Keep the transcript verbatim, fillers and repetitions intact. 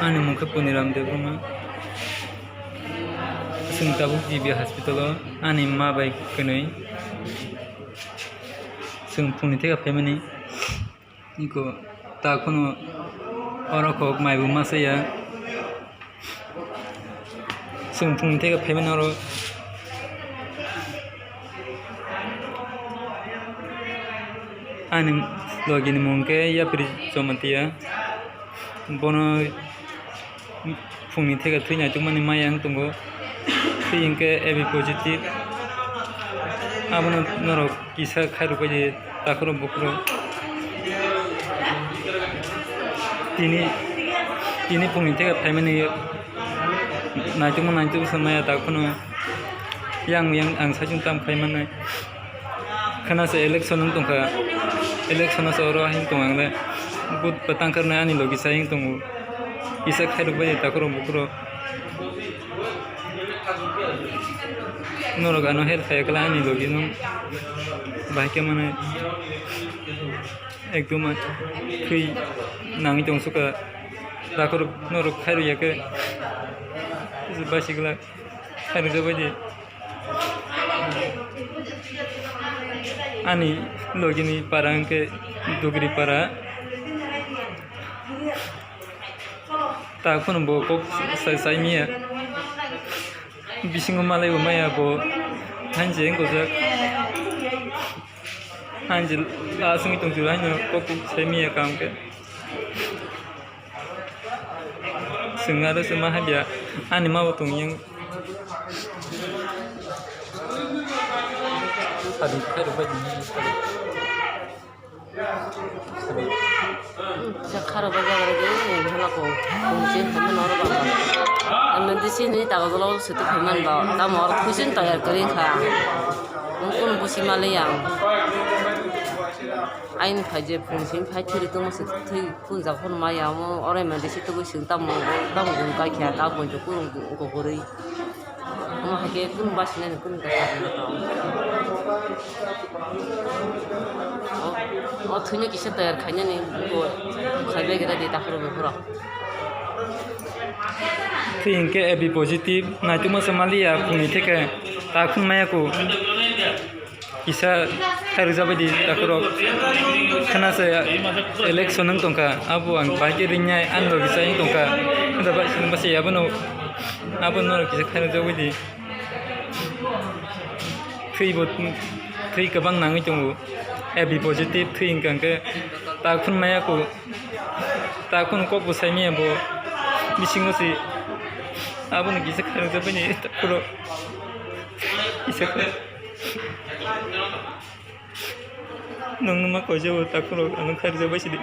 Ani mung khe Poniram Debbarma. Chwng tabuk G B hospital o ani ma bai kwnwi. Chwng phungni theka phaimani. Iko ta kheno oro kok mai bo ma saya. Chwng phungni theka phaimani oro. Ani logi ni mung khe Yapri Jamatia. Bono phungni theka thwi naitukmani maya wng tongo. Thwi hwnkhe A B positive. Abono norok kisa khairok bai di takhorok bukhorok. Tini, tini phungni theka phaimani naitukma naitukma se maya takhorno yang yang ang saichung tam khai mannai. Khana se election wng tongkha, election o se oro him tong ang le, vote pa tang khe ani logi sai wng tongo, kisa khairok bai takhorok bukhorok. Norok ano help khaiya khe ani logi no bahai khe mane ekdom thwi nangwi tong sukha, takhorok norok khairok ya khe basi glak khairok jabai di. Ani logini para hwnkhe Dugri para. Ta kheno bo kok sai, sai miya. Bisingo malai bo maya bo hanjeng gojak. Hanjil aswngwi tongphuru haino kok sai miya kam khe. Chwng aro se ma hamya ani ma bo tong yang. Sadi khairok bai di. Sadi. Sa kharo ba jaga de bhala ko. Kung se hamya noro ba. Amne de sini ta ga jolo se tu phaman ba. Ta mor khusin ta yar kari kha. Kung kung busi mali yang. Aini phai je phung simi phai thiri tongmo se thwi phunjak phano maya omo oro emergency togwi song tamo tamo gun kaikha ta gun kurung go gurwi omo hai khe kunu basinani kunu ta tamo o thwino kisa toyar khainani bo khaibai gra di takhoro bukhoro. Thwi hinkhe A B positive naitugma se maliya phungni theke ta khun maya ku. Kisa khairok jabai di takhorok. Khana se election wng tongkha, abo ang bahai khe ringnai, ani logi chai wng tongkha. Hwnba bai sini bwsai abono, abono kisa khairok jabai di. Thwi bo, thwi kwbang nangwi tongo. A B positive thwi wngkha hwnkhe takhun maya ku, takhun kok bo sai maya bo. Bisingo se abono kisa khairok jabai di takhorok. Kisa khairok. Nangno ma koijao takhorok, ano khairjak bai sidi.